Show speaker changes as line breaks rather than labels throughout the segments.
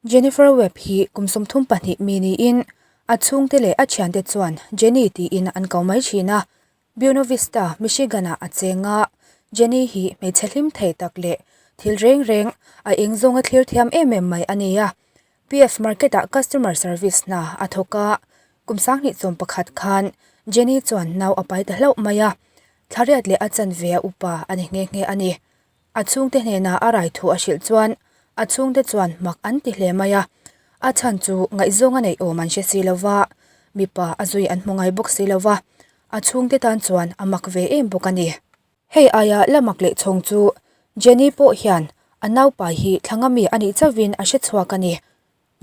Jennifer Webb hi kum 32 mi niin a chhungte leh a thiante chuan Jenny tiin an ko mai thin a. Buena Vista, Michigan-ah a cheng a, Jenny hi hmeichhe hlim thei tak leh thil reng reng a eng zawnga thlir thiam em em mai a ni a. PF Market-ah customer service hna a thawk a, kum 2011 khan Jenny chuan nau a pai ta hlauh mai a, thlariat leh a chanve a upa a ni nghe nghe a ni. A chhungte hnena a rai thu a hrilh chuan a chhungte chuan mak an ti hle mai a, a chhan chu ngaihzawng a neih awm an hre si lo va, mipa a zui an hmu ngai bawk si lo va, a chhungte tan chuan a mak ve em bawk a ni. Hei aia la mak leh chhawng chu Jenny pawh hian a naupai hi thlanga mi a nih chauhin a hre chhuak a ni.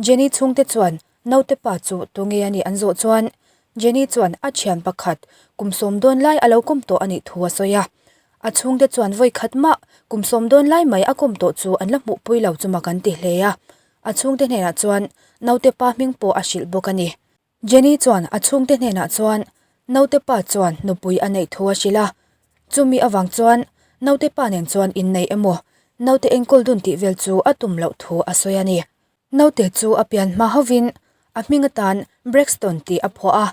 Jenny chhungte chuan naute pa chu tunge a nih an zawh chuan Jenny chuan a thian pakhat kum sawm dawn lai a lo kawm tawh a nih thu a sawi a. A chhungte chuan vawi khat mah kum sawm dawn lai mai a kawm tawh chu an la hmuhpui lo chu mak an ti hle a. A chhungte hnenah chuan naute pa hming pawh a hrilh bawk a ni. Jenny chuan a chhungte hnenah chuan naute pa chuan nupui a neih thu a hrilh a, chumi avang chuan naute pa nen chuan inneih emaw naute enkawl dun tih vel chu a tum loh thu a sawi a ni. Naute chu a pian hma hovin a hming atan Braxton tih a phuah a,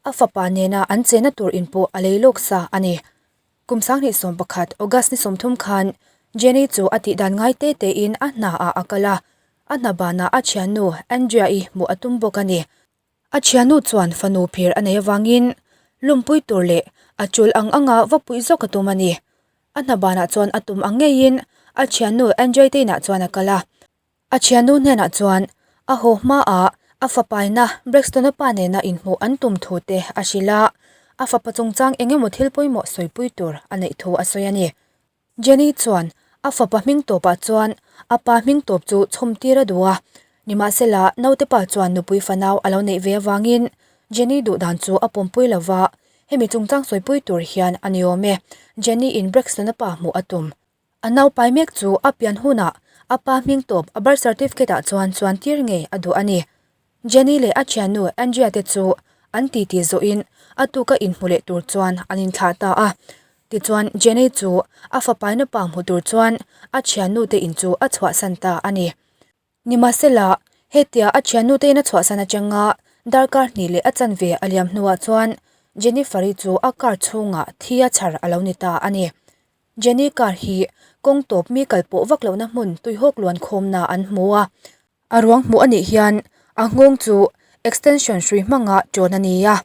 a fapa nena an chena tur in pawh a lei lawk sa a ni. Kum 2011 August ni 30 khan Jenny chu a tihdan ngai te tein a hna ah a kal a, a hna banah a thiannu Andrea-i hmuh a tum bawk a ni. A thiannu chuan fanu phir a nei avangin lumpui tur leh a tul ang anga va puih zawk a tum a ni. A hna banah chuan a tum ang ngeiin a thiannu Andrea te inah chuan a kal a. A thiannu hnenah chuan a haw hmaah a fapaina Braxton-a pa nena inhmuh an tum thu te a hrilh a, a fapa chungchang eng emaw thil pawimawh sawipui tur a neih thu a sawi a ni. Jenny chuan a fapa hming tawpah chuan a pa hming tawp chu chhawm tir a duh a, nimahsela naute pa chuan nupui fanau a lo neih ve avangin Jenny duh dan chu a pawmpui lo va, hemi chungchang sawipui tur hian a ni awm e, Jenny in Braxton-a pa hmuh a tum. A naupai mek chu a pian hunah a pa hming tawp a birth certificate ah chuan chuan tir ngei a duh a ni. Jenny leh a thiannu Andrea te chu an titi zawhin a tuka inhmu leh tur chuan an inthlah ta a. Tichuan Jenny chu a fapaina pa hmu tur chuan a thiannu te in chu a chhuahsan ta a ni. Nimahsela, hetia a thiannu te in a chhuahsan atanga darkar hnih leh a chanve a liam hnuah chuan Jennifer-i chu a car chhungah thi a chhar a lo ni ta a ni. Jenny car hi kawng tawp mi kal pawh vak lohna hmun tuihawk luan khawmna an hmu a. A ruang hmuh a nih hian a nghawng chu extension hrui hmanga ṭawn a ni a,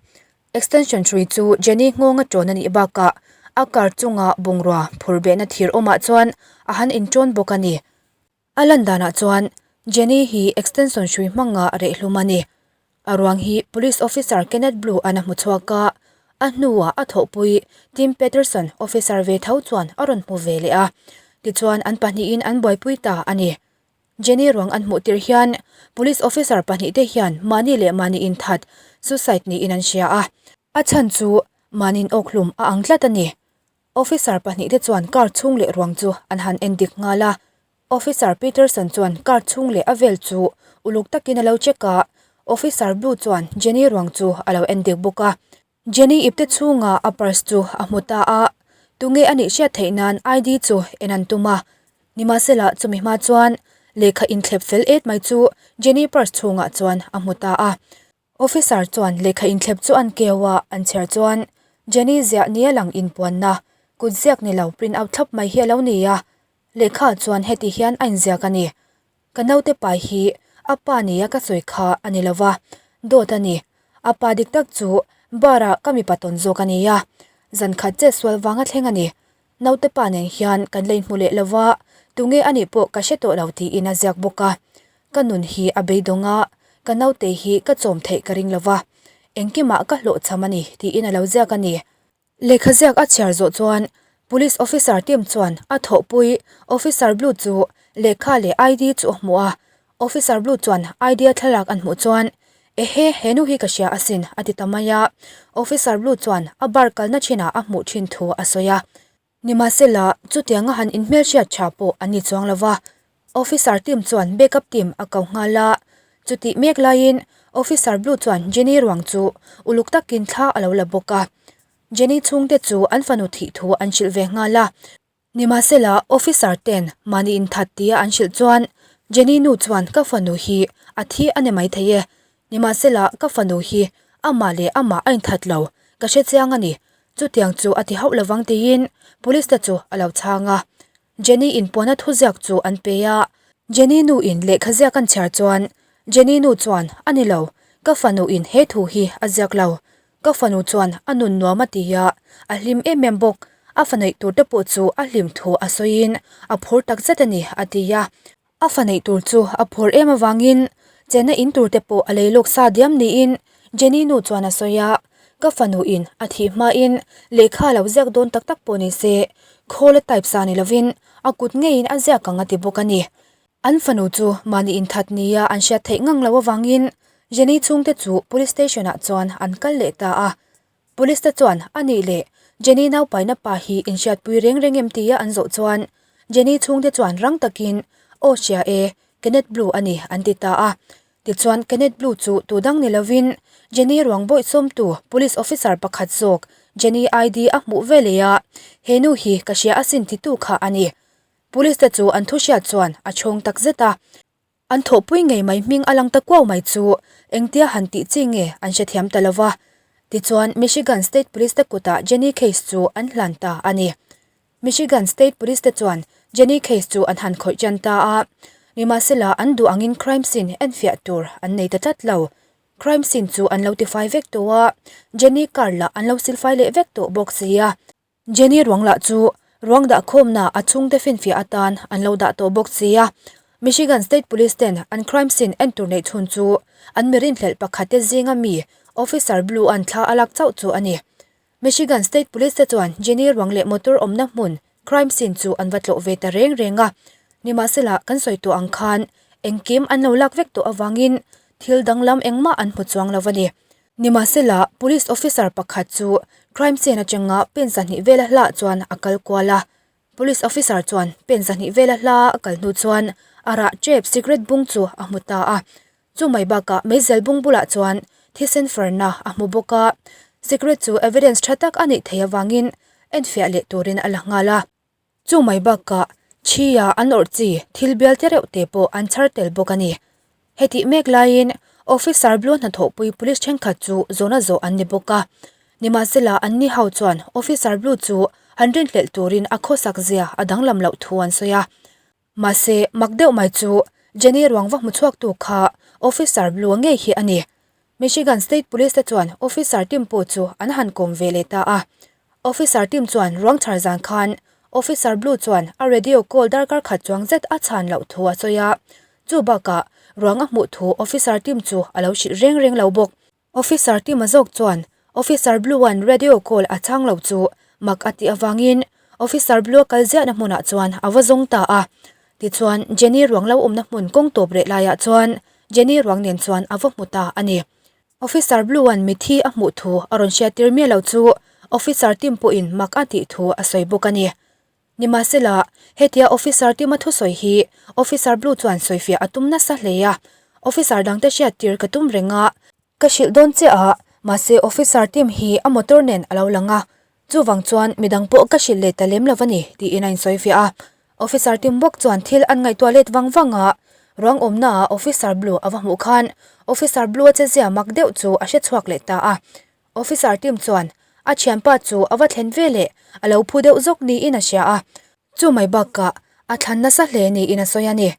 extension hrui chu Jenny nghawnga ṭawn a nih bakah a car chunga bungrua phur behna thir awmah chuan a han inṭawn bawk a ni. A lan danah chuan Jenny hi extension hrui hmanga rehhlum a ni. A ruang hi Police Officer Kenneth Blue an a hmu chhuak a, a hnuah a thawhpui Tim Peterson officer ve tho chuan a rawn hmu ve leh a, tichuan an pahnihin an buaipui ta a ni. Jenny ruang an hmuh tirh hian Police officer pahnihte hian mahni leh mahni inthat, suicide, niin an hria a. A chhan chu mahniin awkhlum a ang tlat a ni. Officer pahnihte chuan car chhung leh ruang chu an han en dik nghal a. Officer Peterson chuan car chhung leh a vel chu uluk takin a lo check a, Officer Blue chuan Jenny ruang chu a lo en dik bawk a. Jenny ipte chhunga a purse chu a hmu ta a, tunge a nih hriat theih nan ID chu en an tum a. Nimahsela chumi hma chuan lehkha inthlep fel et mai chu Jenny purse chhungah chuan a hmu ta a. Officer chuan lehkha inthlep chu an keu a, an chhiar chuan Jenny ziah nia lang inpuanna kut ziak ni lo print out thlap mai hi a lo ni a. Lehkha chuan heti hian a inziak a ni. Ka naute pai hi a pa nia ka sawi kha a ni lova, dawt a ni. A pa dik tak chu bar ah ka mipa tawn zawk a ni a, zan khat chet sual vang a thleng a ni. Naute pa nen hian kan la inhmu leh lova, tunge a nih pawh ka hre tawh lo tiin a ziak bawk a. Ka nun hi a beidawng a, ka naute hi ka chawm theih ka ring lova, engkimah ka hlawhchham a ni tiin a lo ziak a ni. Lehkha ziak a chhiar zawh chuan Police Officer team chuan a thawhpui Officer Blue chu lehkha leh ID chu a hmuh a, Officer Blue chuan ID a thlalak an hmuh chuan Ehe, he nu hi ka hria asin a ti ta mai a, Officer Blue chuan a bar kalna thinah a hmuh thin thu a sawi a. Nimahsela, chutianga han inhmelhriat tha pawh an ni chuang lo va, Officer team chuan backup team a ko nghal a. Chutih mek laiin Officer Blue chuan Jenny ruang chu uluk takin thla a lo la bawk a. Jenny chhungte chu an fanu thih thu an hrilh ve nghal a. Nimahsela, Officer ten mahni inthat tia an hrilh chuan Jenny nu chuan ka fanu hi a thi a ni maithei e. Nimahsela, ka fanu hi amah leh amah a inthat lo, ka hre chiang a ni. Chutiang chu a ti hauh lovang tiin police te chu a lo chhang a. Jenny in puana thuziak chu an pe a. Jenny nu in lehkha ziak an chhiar chuan Jenny nu chuan, A ni lo, ka fanu in he thu hi a ziak lo. Ka fanu chuan a nun nuam a ti a, a hlim em em bawk. A fa neih tur te pawh chu a hlim thu a sawiin a phur takzet a ni, a ti a. A fa neih tur chu a phur em avangin chenna in tur te pawh a lei lawk sa diam niin Jenny nu chuan a sawi a, Ka fanu in a thih hmain lehkha a lo ziak dawn tak tak pawh ni se, khawl a type sa ni lovin a kut ngeiin a ziak ang a ti bawk a ni. An fanu chu mahni inthat nia an hriat theih ngang loh avangin Jenny chhungte chu Police Station ah chuan an kal leh ta a. Police te chuan a nih leh Jenny naupaina pa hi inhriatpui reng reng em tia an zawh chuan Jenny chhungte chuan rang takin Aw hria e, Kenneth Blue a ni an ti ta a. Tichuan Kenneth Blue chu tu dang ni lovin Jenny ruang bawih sawmtu Police Officer pakhat zawk Jenny ID a hmuh ve leh a, he nu hi ka hria asin titu kha a ni. Police te chu an thu hriat chuan a chhawng takzet a. An thawhpui ngei mai hming a lang ta kuau mai chu engtia han tih chi nge an hrethiam ta lo va. Tichuan, Michigan State Police te kutah Jenny case chu an hlan ta a ni. Michigan State Police te chuan Jenny case chu an han khawih tan ta a. Nimahsela, an duh angin crime scene enfiah tur an nei ta tlat lo. Crime scene chu an lo tifai vek tawh a, Jenny car lah an lo silfai leh vek tawh bawk si a. Jenny ruang lah chu ruang dah khawmna a chhungte finfiah atan an lo dah tawh bawk si a. Michigan State Police ten an crime scene en tur neih chhun chu an mi rinhlelh pakhat te zinga mi Officer Blue an thla a lak chauh chu a ni. Michigan State Police te chuan Jenny ruang leh motor awmna hmun crime scene chu an va tlawh ve ta reng reng a. Nimahsela kan sawi tawh ang khan engkim an lo lak vek tawh avangin thil danglam engmah an hmu chuang lo a ni. Nimahsela, Police Officer pakhat chu crime scene atanga pen 2 vela hlah chuan a kal kual a. Police Officer chuan pen 2 vela hla a kal hnu chuan a rah tep cigarette bung chu a hmu ta a. Chu mai bakah meizel bung bulah chuan thisen farna a hmu bawk a. Cigarette chu evidence tha tak a neih theih avangin enfiah leh turin a la nghal a. Chu mai bakah ṭhia an awrh chi thil bial te reuh te pawh an chhar tel bawk a ni. Hetih mek laiin Officer Blue hnathawhpui Police ṭhenkhat chu zawhna zawh an ni bawk a. Nimahsela anni ho chuan Officer Blue chu han rinhlelh turin a khawsak zia a danglam loh thu an sawi a. Mahse, mak deuh mai chu Jenny ruang va hmu chhuaktu kha Officer Blue ngei hi a ni. Michigan State Police te chuan Officer Tim pawh chu an han kawm ve leh ta a. Officer Tim chuan ruang chhar zan khan Officer Blue chuan a radio call darkar khat chuang zet a chhan loh thu a sawi a. Chu bakah ruang a hmuh thu Officer Tim chu a lo hrilh reng reng lo bawk. Officer Tima zawk chuan Officer Blue-a'n radio call a chhang lo chu mak a tih avangin Officer Blue-a kal ziahna hmunah chuan a va zawng ta a. Tichuan, Jenny ruang lo awmna hmun kawng tawp reh laiah chuan Jenny ruang nen chuan a va hmu ta a ni. Officer Blue-a'n mithi a hmuh thu a rawn hriattir miah lo chu Officer Tim pawhin mak a tih thu a sawi bawk a ni. Nimahsela, hetia Officer Tima thusawi hi Officer Blue chuan sawifiah a tum nasa hle a, Officer dangte hriattir ka tum reng a, ka hrilh dawn che a, mahse Officer Tim hi a motor nen a lo lang a, chuvang chuan midang pawh ka hrilh leh ta lem lo a ni, tiin a insawifiah a. Officer Tim bawk chuan thil an ngaihtuah let vang vang a, ruang awmnaah Officer Blue a va hmuh khan Officer Blue-a chezia mak deuh chu a hrechhuak leh ta a. Officer team chuan a thianpa chu a va thlen ve leh a lo phu deuh zawk niin a hria a, chu mai bakah a thlan nasa hle niin a sawi a ni.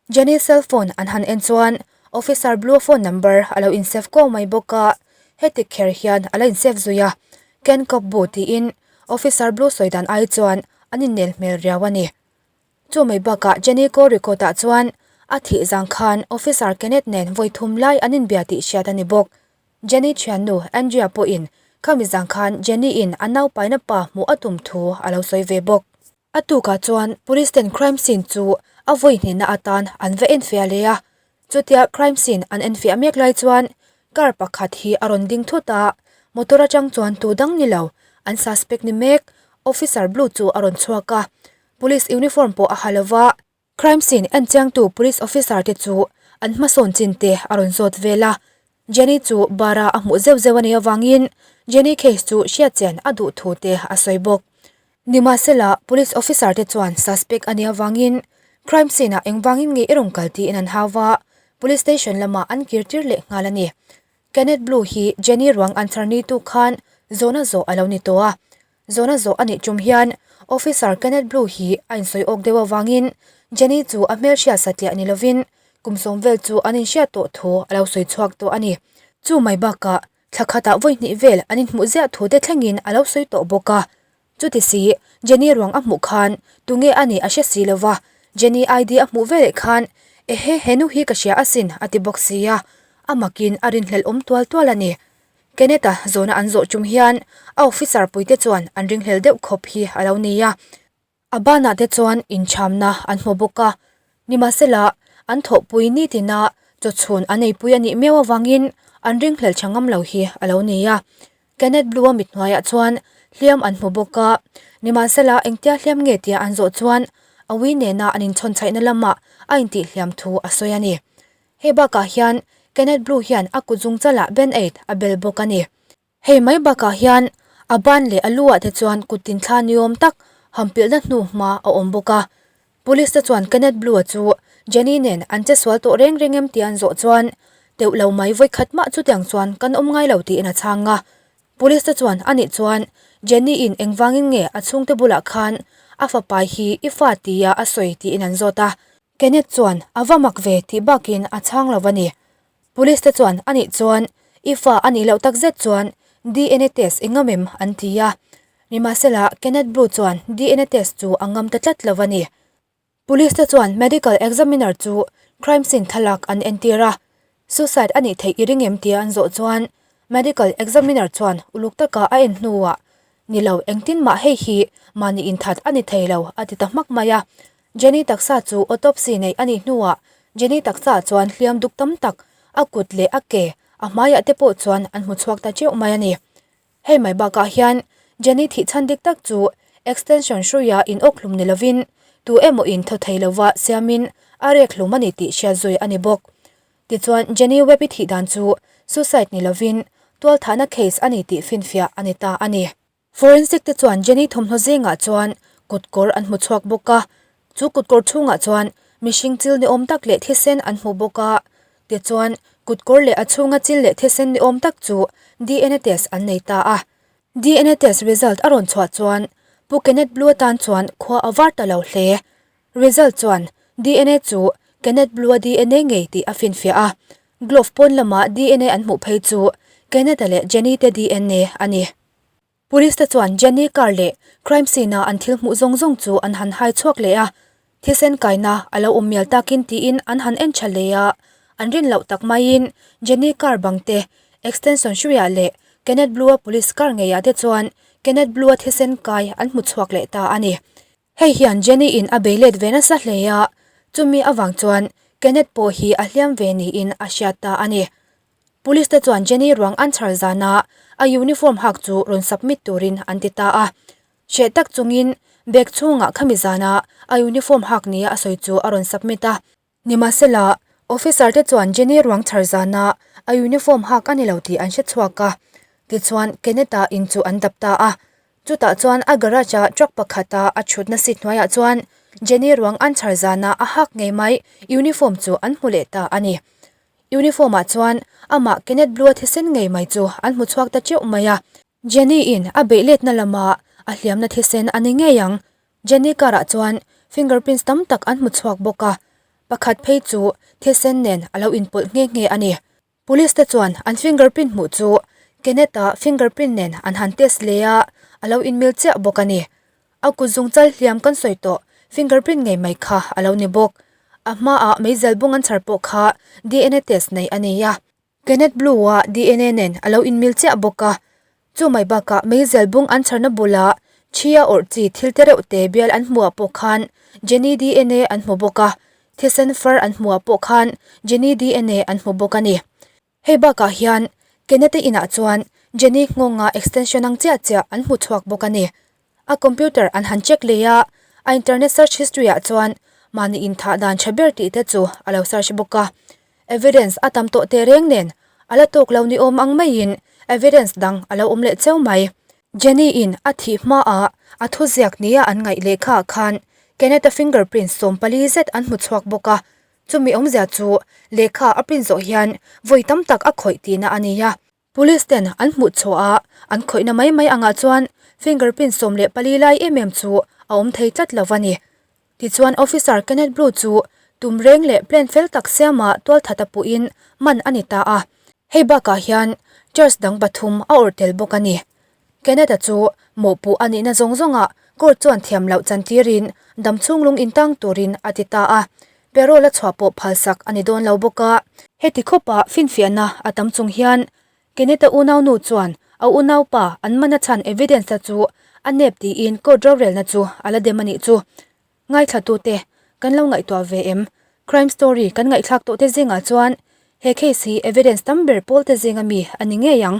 Jenny cell phone an han en chuan Officer Blue phone number a lo in save kuau mai bawk a, heti kher hian a la in save zui a, Ken Kop Bu tiin Officer Blue sawi dan ai chuan an innel hmel riau a ni. Chu mai bakah Jenny call record ah chuan a thih zang khan Officer Kenneth nen vawi thum lai an inbia tih hriat a ni bawk. Jenny thiannu Andrea pawhin khami zang khan Jenny-in a naupaina pa hmuh a tum thu a lo sawi ve bawk. A tukah chuan police ten crime scene chu a vawi hnihna atan an va enfiah leh a, chutia crime scene an enfiah mek lai chuan car pakhat hi a rawn ding thut a, motor atang chuan tu dang ni lo an suspect ni mek Officer Blue chu a rawn chhuak a, police uniform pawh a ha lo va. Crime scene en chiangtu police officer te chu an hmasawn chin te a rawn zawt vel a, Jenny chu bar a a hmuh zeuh zeuh a nih avangin Jenny case chu hriatchian a duh thu te a sawi bawk. Nimahsela, police officer te chuan suspect a nih avangin crime scene ah engvangin nge i rawn kal tiin an hau va, Police Station lamah an kir tir leh nghal a ni. Kenneth Blue hi Jenny ruang an chhar ni tu khan zawhna zawh a lo ni tawh a. Zawhna zawh a nih tum hian Officer Kenneth Blue hi a insawi awk deuh avangin Jenny chu a hmelhriat satliah ni lovin kum sawm vel chu an inhriat tawh thu a lo sawi chhuak tawh a ni. Chu mai bakah thla khatah vawi hnih vel an inhmuh ziah thu te thlengin a lo sawi tawh bawk a. Chuti si, Jenny ruang a hmuh khan tunge a nih a hre si lova, Jenny ID a hmuh veleh khan Ehe, he nu hi ka hria asin a ti bawk sia, a makin a rinhlelh awm tual tual a ni. Kenneth-a zawhna an zawh chung hian a officer puite chuan an ringhlel deuh khawp hi a lo ni a. A banah te chuan inchhamna an hmu bawk a, nimahsela an thawhpui nitina chawchhun an eipui a nih miau avangin an ringhlel tha ngam lo hi a lo ni a. Kenneth Blue-a mit hnuaiah chuan hliam an hmu bawk a, nimahsela engtia hliam nge tia an zawh chuan a ui nena an inchhawnchhaihna lamah a intihhliam thu a sawi a ni. Hei bakah hian Kenneth Blue hian a kut zungchalah band-aid a bel bawk a ni. Hei mai bakah hian a ban leh a lu ah te chuan kut tin thla ni awm tak han pilhna hnu hma a awm bawk a. Police te chuan Kenneth Blue-a chu Jenny nen an che sual tawh reng reng em tih an zawh chuan teuh lo mai vawi khat mah chutiang chuan kan awm ngai lo tiin a chhang a. Police te chuan anih chuan Jenny in engvangin nge a chhungte bulah khan a fapa hi i fa tia a sawi tiin an zawt a. Kenneth chuan a va mak ve tih bakin a chhang lo a ni. Police te chuan a nih chuan i fa a nih loh tak zet chuan DNA test i ngam em an ti a. Nimahsela Kenneth Blue chuan DNA test chu a ngam ta tlat lo a ni. Police te chuan medical examiner chu crime scene thlalak an entir a, suicide a nih theih i ring em tia an zawh chuan medical examiner chuan uluk taka a en hnuah ni lo engtin mah hei hi mahni inthat a ni thei lo a ti ta hmak mai a. Jenny taksa chu autopsy neih a nih hnuah Jenny taksaah chuan hliam duk tam tak a kut leh a ke, a hmaiah te pawh chuan an hmu chhuak ta teuh mai a ni. Hei mai bakah hian Jenny thih chhan dik tak chu extension hruia in awk hlum ni lovin tu emaw in thaw thei lova siamin a rek hlum a ni tih hriat zui a ni bawk. Tichuan Jenny Webb-i thih dan chu suicide ni lovin tualthahna case a ni tih finfiah a ni ta a ni. Forensic te chuan Jenny thawmhnaw zingah chuan kutkawr an hmu chhuak bawk a, chu kutkawr chhungah chuan mihring chil ni awm tak leh thisen an hmu bawk a, tichuan kutkawr leh a chhunga chil leh thisen ni awm tak chu DNA test an nei ta a. DNA test result a rawn chhuah chuan Pu Kenneth Blue atan chuan khua a var ta lo hle. Result chuan DNA chu Kenneth Blue-a DNA ngei tih a finfiah a, glove pawn lama DNA an hmuh phei chu Kenneth-a leh Jenny te DNA a ni. Police te chuan Jenny car leh crime scene a an thil hmuh zawng zawng chu an han hai chhuak leh a, thisen kaina a lo awm mial takin tiin an han en tha leh a, an rin loh tak maiin Jenny car bang te, extension hruiah leh Kenneth Blue-a police car ngeiah te chuan Kenneth Blue-a thisen kai an hmu chhuak leh ta a ni. Hei hian Jenny in a bei let ve nasa hle a, chumi avang chuan Kenneth pawh hi a hliam ve niin a hriat ta a ni. Police te chuan Jenny ruang an chhar zana a uniform hak chu rawn submit turin an ti ta a. Hreh tak chungin bag chhungah khami zana a uniform hak nia a sawi chu a rawn submit a. Nimahsela, officer te chuan Jenny ruang chhar zana a uniform hak a ni lo tih an hre chhuak a. Tichuan, Kenneth-a in chu an dap ta a. Chutah chuan a garage-a truck pakhata a thutna seat hnuaiah chuan Jenny ruang an chhar zana a hak ngei mai uniform chu an hmu leh ta a ni. Uniform ah chuan amah Kenneth Blue-a thisen ngei mai chu an hmu chhuak ta teuh mai a. Jenny in a beih letna lama a hliamna thisen a ni ngei ang. Jenny car ah chuan fingerprints tam tak an hmu chhuak bawk a, pakhat phei chu thisen nen a lo inpawlh nghe nghe a ni. Police te chuan an fingerprint hmuh chu Kenneth-a fingerprint nen an han test leh a, a lo inmil chiah bawk a ni. A kut zungchal hliam kan sawi tawh, fingerprint ngei mai kha a lo ni bawk. A hmaah meizel bung an chhar pawh kha DNA test nei a ni a. Kenneth Blue-a DNA nen a lo inmil chiah bawk a. Chu mai bakah meizel bung an chharna bula thi a awrh chi thil te reuh te bial an hmuh ah pawh khan Jenny DNA an hmu bawk a, thisen far an hmuh ah pawh khan Jenny DNA an hmu bawk a ni. Hei bakah hian Kenneth-a inah chuan Jenny nghawnga extension ang chiah chiah an hmu chhuak bawk a ni. A computer an han check leh a, a internet search history ah chuan mahni inthah dan tha ber tih te chu a lo search bawk a. Evidence a tam tawh teh reng nen a la tawk lo ni awm ang maiin evidence dang a lo awm leh cheu mai. Jenny-in a thih hmaah a thuziak nia an ngaih lehkhaah khan Kenneth-a fingerprint 40 zet an hmu chhuak bawk a. Chumi awmzia chu lehkha a print zawh hian vawi tam tak a khawih tihna a ni a. Police ten an hmuh chhuah a, an khawihna mai mai angah chuan fingerprint 14 lai em em chu a awm thei tlat lo a ni. Tichuan Officer Kenneth Blue chu tum reng leh plan fel tak siama tualthat a puhin man a ni ta a. Hei bakah hian charge dang pathum a awrh tel bawk a ni. Kenneth-a chu mawhpuh a nihna zawng zawngah court chuan thiam loh chantirin dam chhung lung intang turin a ti ta a. Parole a chhuah pawh phalsak a ni dawn lo bawk a. Heti khawpa finfiahna a tam chung hian Kenneth-a unaunu chuan a unaupa an man a chhan evidence-a chu a nep tiin court rorelna chu a la dem a nih chu. Ngaithlatute, kan lo ngaihtuah ve em? Crime story kan ngaihthlak tawhte zingah chuan he case hi evidence tam ber pawlte zinga mi a ni ngei ang.